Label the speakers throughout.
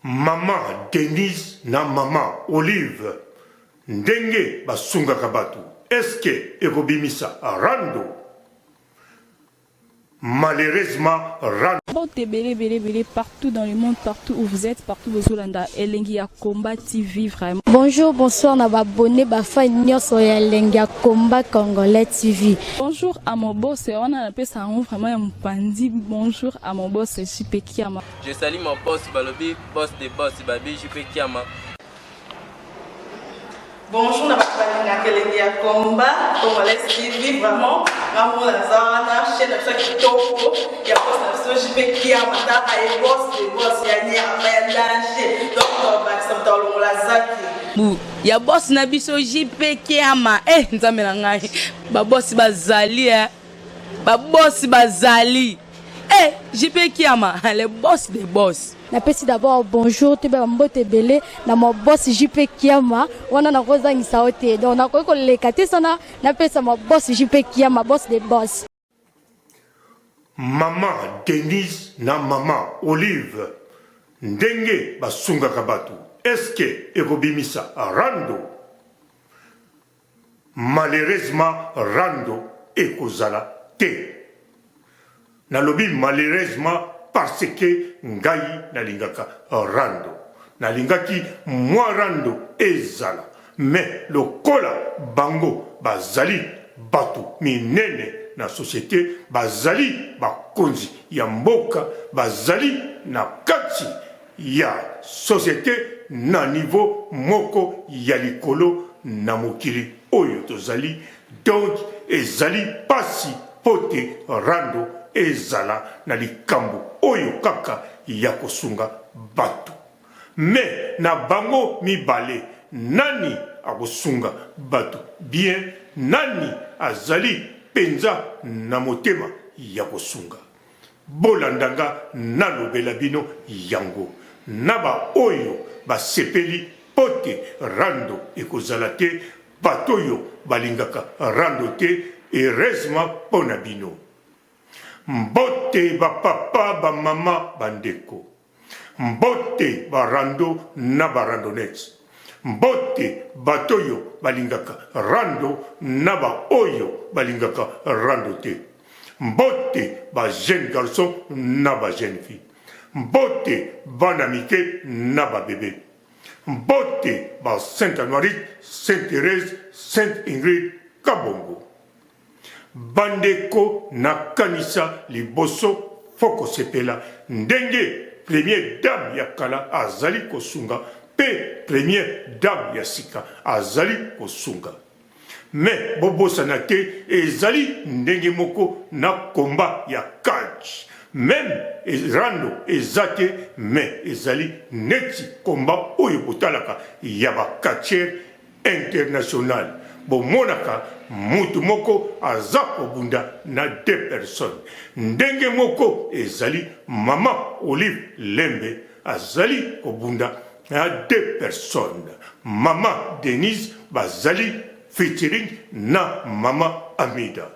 Speaker 1: Maman Denise na maman Olive ndenge basungaka batu est ce que ekobimisa rando? Malheureusement rando.
Speaker 2: Mbote ebele ebele ebele partout dans le monde partout où vous êtes partout bozolanda elengi ya combat TV vraiment.
Speaker 3: Bonjour bonsoir na ba abonné ba fan nyonso ya elengi ya combat congolais TV.
Speaker 2: Bonjour à mon boss wana napesa yango vraiment ya mopanzi bonjour à mon boss JP Kiama.
Speaker 4: Je salue mon boss balobi boss de boss babi JP Kiama.
Speaker 5: Bonjour na bato balingaka elengi ya combat congolais TV vraiment nga mona naza wana chaîne na biso ya kitoko ya boss na biso JP Kiama taka ye boss de boss ya nyama ya danger donc bakisa moto alongola zaki
Speaker 6: bu ya boss na biso JP Kiama eh nzambe na ngai ba boss bazali eh ba boss bazali eh JP Kiama le boss de boss.
Speaker 3: Napesi d'abord bonjour toyeba ba mbote ebele na ma boss JP Kiama wana nakozangisa yo te donc nakoki koleka te sana napesa ma boss JP Kiama boss de boss.
Speaker 1: Maman Denise na maman Olive ndenge basungaka batu est ce que ekobimisa rando? Malheureusement rando ekozala te. Nalobi malheureusement parce que ngai nalingaka rando. Nalingaki mwa rando ezala mais lokola bango bazali batu minene na societe, bazali bakonzi ya mboka, bazali na kati ya societe na niveau moko ya likolo na mokili oyo tozali donc ezali pasi po te rando ezala na likambo oyo kaka ya kosunga batu mais na bango mibale nani akosunga batu bien nani azali penza na motema ya kosunga Bolanda nga nalobela bino yango na ba oyo basepeli po te rando ekozala te bato oyo balingaka rando te heureusement po na bino. Mbote ba papa ba mama ba ndeko. Mbote ba rando na ba randonnettes. Mbote bato oyo balingaka rando na ba oyo balingaka rando te. Mbote ba jeunes garçons na ba jeunes filles. Mbote bana mike na ba bebes. Mbote ba Sainte Anuarite, Sainte Therèse, Sainte Ingrid Kabongo. Bandeko nakanisa liboso faut kosepela ndenge premier dame ya kala azali kosunga pe premier dame ya sika azali kosunga mais bobosana te ezali ndenge moko na combat ya catch meme rando eza te mais ezali neti combat oyo botalaka ya ba catcheur international bomonaka mutu moko aza kobunda na deux personnes ndenge moko ezali maman olive lembe azali kobunda na deux personnes maman denise bazali featuring na maman amida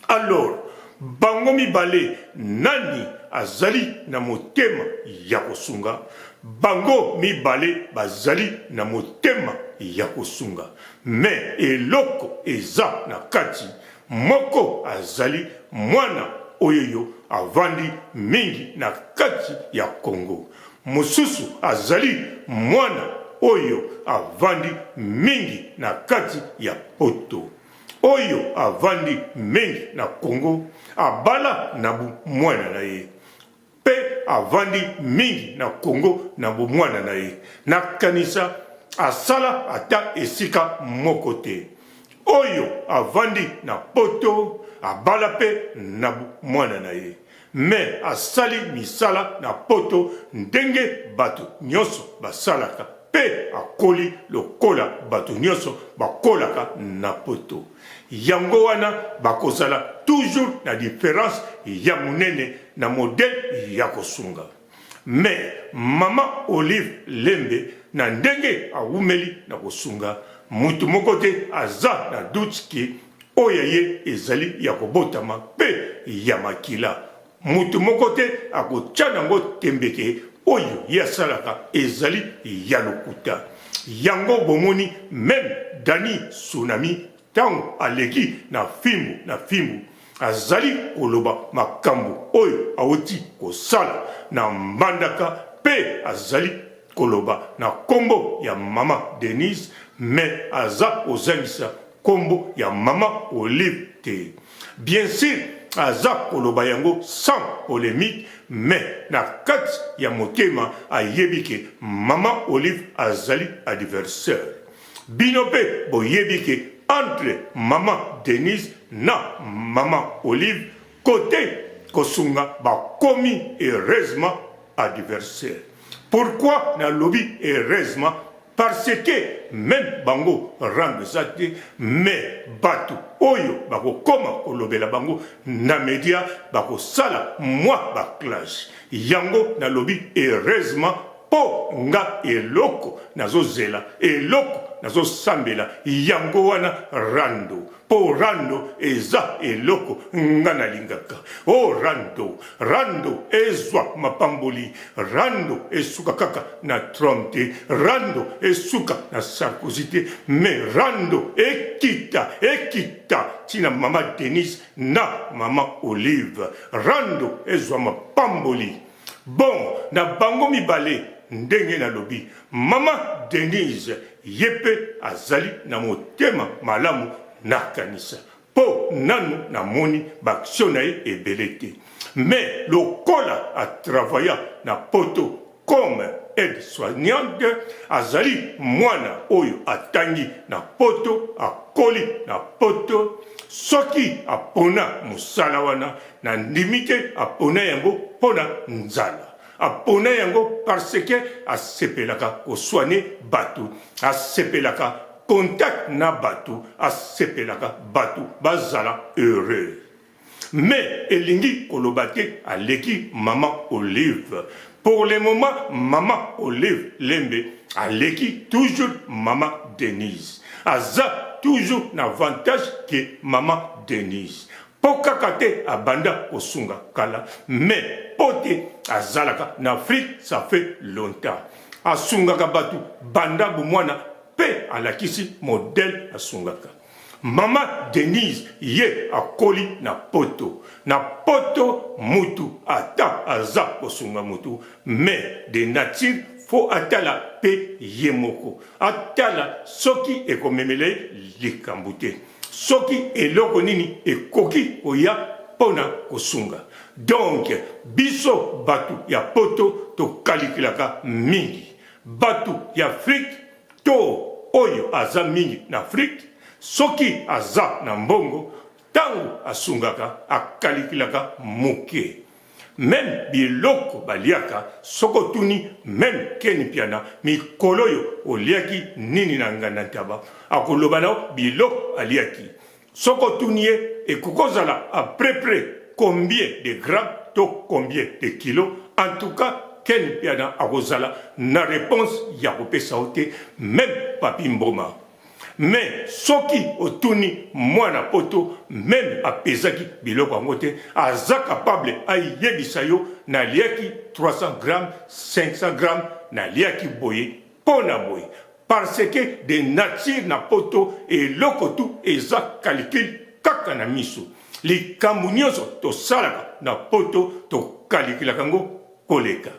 Speaker 1: Alors bango mibale nani azali na motema ya kosunga? Bango mibale bazali na motema ya kosunga mais eloko eza na kati moko azali mwana oyoyo avandi mingi na kati ya Congo mosusu azali mwana oyo avandi mingi na kati ya poto. Oyo avandi mingi na Congo abala na bomwana na ye pe avandi mingi na Congo na bomwana na ye. Nakanisa asala ata esika moko te. Oyo avandi na poto abala pe na bomwana na ye mais asali misala na poto ndenge batu nionso basalaka pe akoli lokola batu nionso bakolaka na poto. Yango wana bakozala toujours na difference ya munene na modèle ya kosunga. Mais maman Olive Lembe na ndenge awumeli na kosunga mutu moko te aza na doute que oyo ya ye ezali ya kobotama pe ya makila. Mutu moko te akotia nango tembe que. oyo ye asalaka ezali ya lokuta. Yango bomoni meme Dany Tsunami tango aleki na fimbu na fimbu azali koloba makambo oyo awuti kosala na Mbandaka pe azali koloba na kombo ya mama Denise mais aza kozangisa kombo ya mama Olive te. Bien sur aza koloba yango sans polemique mais na kati ya motema ayebi ke mama Olive azali adversaire. Bino pe boyebi ke entre mama Denise na mama Olive cote kosunga bakomi heureusement adversaire. Pourquoi nalobi heureusement? Parce que meme bango rando eza te mais batu oyo bakokoma kolobela bango na media bakosala mwa ba clash. Yango nalobi heureusement po nga eloko nazozela eloko nazosambela yango wana rando. Po rando eza eloko nga nalingaka oh rando rando ezwa mapamboli rando esuka kaka na Trump te rando esuka na Sarkozy te mais rando ekita ekita ti na mama Denise na mama Olive rando ezwa mapamboli bon na bango mibale ndenge nalobi Maman Denise ye pe azali na motema malamu nakanisa po nanu namoni b'action na ye ebele te mais lokola a travailla na poto comme aide soignante azali mwana oyo atangi na poto akoli na poto soki apona musala wana nandimi te apona yango pona nzala. Apona yango parce que asepelaka ko soigner batu, asepelaka contact na batu, asepelaka batu bazala heureux. Mais elingi koloba te aleki maman Olive. Pour le moment maman Olive Lembe aleki toujours maman Denise. Aza toujours na avantage que maman Denise. Po kaka te abanda kosunga kala mais po te azalaka na Afrique ça fait longtemps asungaka batu banda bomwana pe alakisi modèle asungaka. Maman Denise ye akoli na poto na poto mutu ata aza kosunga mutu mais de nature faut atala pe ye moko atala soki ekomemela ye likambu te. Soki eloko nini ekoki koya pona kosunga. Donc biso batu ya poto to calculaka mingi. Batu ya Afrique to oyo aza mingi na Afrique soki aza na mbongo tangu asungaka a calculaka muke. Meme biloko baliaka soki otuni meme Ken Mpiana mikoloyo oliaki nini na nganda ntaba akoloba na yo biloko aliaki soki otuni ye ekoki kozala à peu près combien de gramme to combien de kilo en tout cas Ken Mpiana akozala na reponse ya kopesa yo te meme Papy Mboma. Mais soki otuni mwana poto meme apesaki biloko yango te aza capable ayebisa yo naliaki 300 grammes 500 grammes naliaki boye pona boye parce que de nature na poto eloko tout eza calcul kaka na misu likambu nionso tosalaka na poto to calculaka yango koleka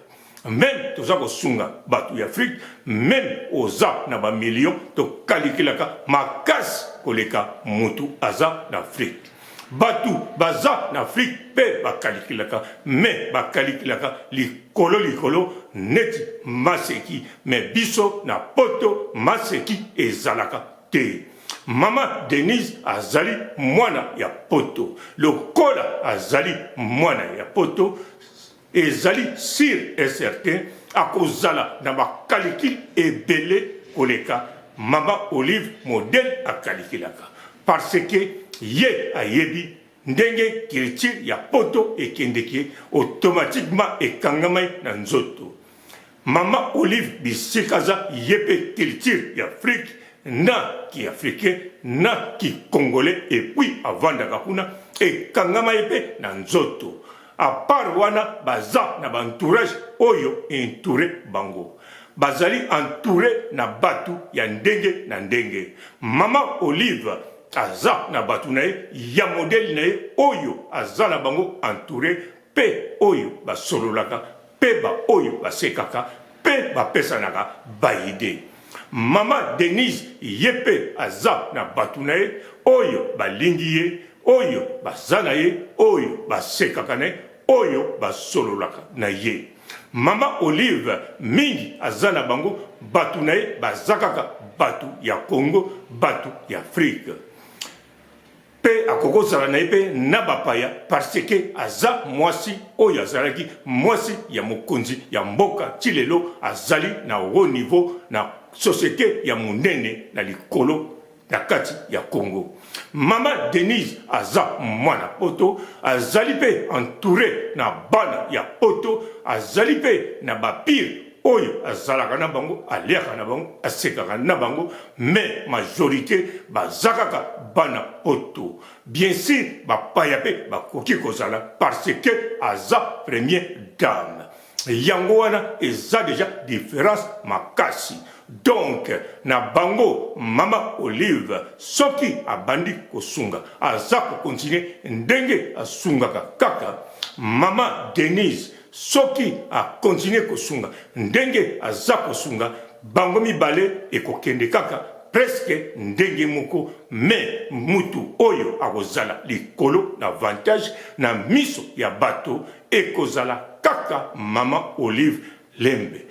Speaker 1: Meme toza kosunga batu ya Afrique, meme oza na ba millions to calculaka makasi koleka mutu aza na Afrique. Batu baza na Afrique pe ba calculaka mais ba calculaka likolo likolo neti maseki mais biso na poto maseki ezalaka te. Maman Denise azali mwana ya poto, lokola azali mwana ya poto Ezali sur et certain akozala na ba calcul ebele koleka mama Olive modèle a calculaka parce que ye ayebi ndenge culture ya poto ekendeke automatiquement ekangama ye na nzoto. Mama Olive bisika aza ye pe culture ya Afrique na ki africain na ki congolais et puis avandaka kuna ekangama ye pe na nzoto. À part wana, baza na ba entourage oyo entoure bango. Bazali entoure na batu ya ndenge na ndenge. Mama Olive aza na batu na ye ya modèle na ye oyo aza na bango entoure pe oyo basololaka pe ba oyo basekaka pe bapesanaka ba idee. Mama Denise ye pe aza na batu na ye oyo balingi ye, oyo baza na ye, oyo basekaka na ye, oyo basololaka na ye. Mama Olive mingi aza na bango batu na ye baza kaka batu ya Congo, batu ya Afrique. Pe akoki kozala na ye pe na bapaya parce que aza mwasi oyo azalaki mwasi ya mokonzi ya mboka ti lelo azali na haut niveau na societe ya monene na likolo na kati ya Congo. Mama Denise aza mwana poto, azali pe entoure na bana ya poto, azali pe na ba pire oyo azalaka na bango, aliaka na bango, asekaka na bango, mais majorite baza kaka bana poto. Bien sur bapaya pe bakoki kozala parce que aza première dame. Yango wana eza dejà difference makasi. Donc na bango mama Olive soki abandi kosunga aza ko continuer ndenge asungaka kaka, mama Denise soki a continuer kosunga ndenge aza kosunga, bango mibale ekokende kaka presque ndenge moko mais mutu oyo akozala likolo na avantage na miso ya bato ekozala kaka mama Olive Lembe.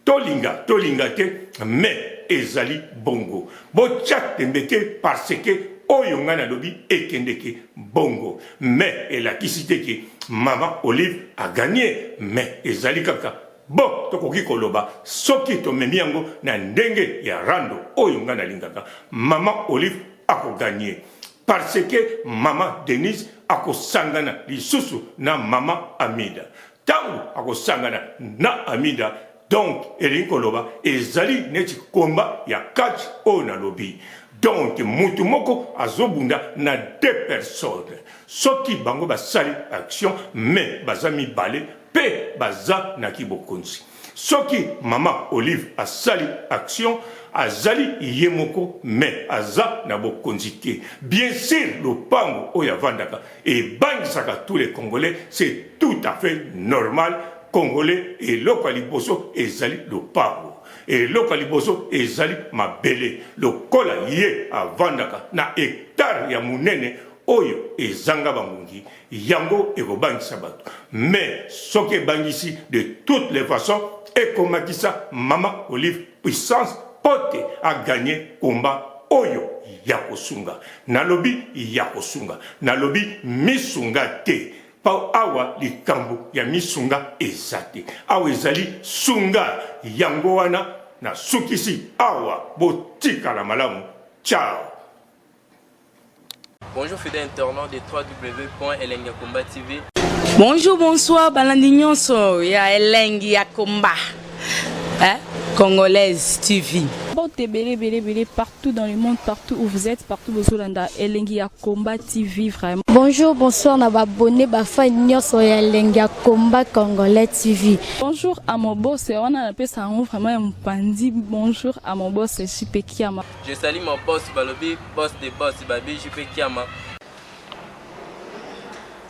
Speaker 1: Tolinga tolinga te mais ezali bongo. Botia tembe te parce que oyo ngai nalobi ekendeke bongo. Mais elakisi te que mama Olive a gagner mais ezali kaka bon tokoki koloba soki tomemi yango na ndenge ya rando oyo ngai nalingaka mama Olive ako gagner parce que mama Denise akosangana lisusu na mama Amida. Tango akosangana na Amida donc elingi koloba ezali neti combat ya catch oyo nalobi donc mutu moko azobunda na deux personnes soki bango basali action mais baza mibale pe baza na kibokonzi soki mama Olive asali action azali ye moko mais aza na bokonzi te bien sur lopango oyo avandaka Ebangisaka tous les congolais, c'est tout à fait normal, congolais eloko ya liboso ezali lopango, eloko ya liboso ezali mabele, lokola ye avandaka na hectare ya munene oyo ezanga ba ngungi, yango ekobangisa batu, mais soki ebangisi de toutes les façons ekomatisa mama Olive puissance po te a gagner combat oyo ya kosunga. Nalobi ya kosunga, nalobi misunga te, po awa likambo ya misunga eza te, awa ezali sunga. Yango wana nasukisi awa, botikala malamu, ciao.
Speaker 4: Bonjour fidèle internaute de www.elengiyakomba.tv.
Speaker 6: Bonjour, bonsoir, balandi nyonso ya Elengi ya Komba. Hein? Congolaise TV.
Speaker 2: Mbote ebele ebele ebele partout dans le monde, partout où vous êtes, partout bozolanda Elengi ya Combat TV vraiment.
Speaker 3: Bonjour, bonsoir na ba abonné ba fan nyonso ya Elengi ya Combat Congolais TV.
Speaker 2: Bonjour à mon boss, wana napesa yango vraiment ya mopanzi. Bonjour à mon boss JP Kiama.
Speaker 4: Je salue mon boss balobi boss de boss babi JP Kiama.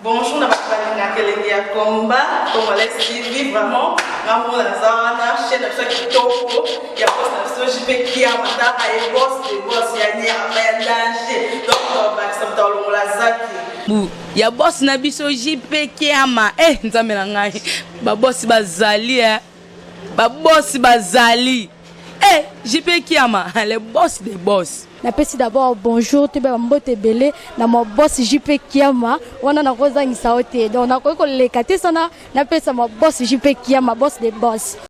Speaker 5: Bonjour na bato balingaka elengi ya combat congolais TV vraiment nga moko naza wana chaîne na biso ya kitoko ya boss na biso JP Kiama taka ye boss de boss ya nyama ya danger donc tobakisa moto alongola zaki
Speaker 6: Bu ya boss na biso JP Kiama eh nzambe na ngai ba boss bazali eh ba boss bazali eh JP Kiama le boss des boss.
Speaker 3: Napesi d'abord bonjour toyeba ba mbote ebele na ma boss JP Kiama wana nakozangisa yo te donc nakoki koleka te sana napesa ma boss JP Kiama boss de boss.